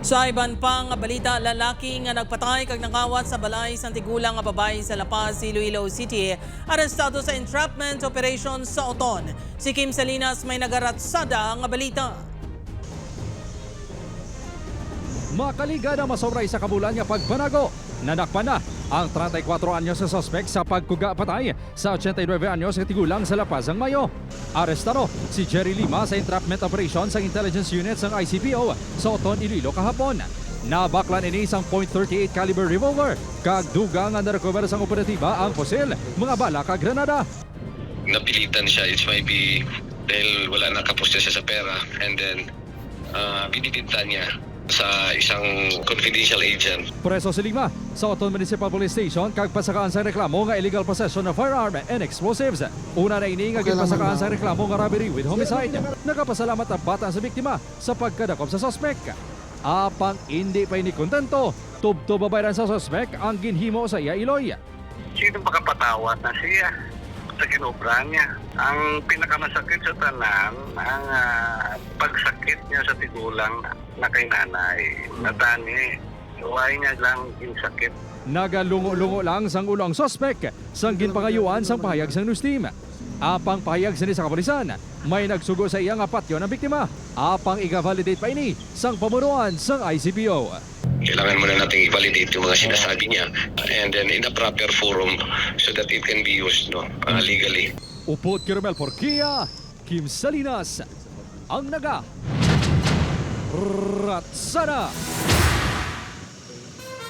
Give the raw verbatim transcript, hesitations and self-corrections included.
Sa iban pa nga balita, lalaki nga nagpatay kag nangawat sa balay sang tigulang nga babayi sa La Paz, Iloilo City, arestado sa entrapment operation sa Oton. Si Kim Salinas may nagaratsada nga balita. Makaliga na masobra isa ka bulan nga pagpanago, nadakpan na ang treinta y cuatro anyos nga suspek sa pagkuga patay sa ochenta y nuebe anyos nga tigulang sa La Paz sang Mayo. Arestado si Jerry Lima sa entrapment operation sang intelligence unit sang I C P O sa Oton, Iloilo kahapon. Nabaklan ini sang point thirty-eight caliber revolver kag dugang nga narecover sang operatiba ang pusil, mga bala kag granada. Napilitan siya, it's might be dahil wala nakapos na siya sa pera, and then uh, binibinta niya sa isang confidential agent. Preso si Lima sa Oton Municipal Police Station kag pasakaan sang reklamo nga illegal possession of firearm and explosives. Una na ini nga Okay lang, ginpasakaan ma'am. sang reklamo nga robbery with homicide. Nagapasalamat ang bata sa biktima sa pagkadakop sa suspek. Apang indi pa ini kontento, tubtob babayran sa suspek ang ginhimo sa iya iloy. Sino makapatawad na siya sa ginobra niya? Ang pinakamasakit sa tanan, ang ah, pagsakit niya sa tigulang na kay nanay. Natani, why niya lang ginsakit? Nagalungo-lungo lang sang ulo ang suspek sang ginpangayuan sang pahayag sang news team. Apang pahayag sini sa kapulisan, may nagsugo sa iya nga patyon ang biktima. Apang iga-validate pa ini sang pamunuan sang I C P O. Kailangan muna natin i-validate yung mga sinasabi niya, and then in a proper forum so that it can be used, no, uh, legally. Upod kay Romel Porquia, Kim Salinas, ang naga Ratsada.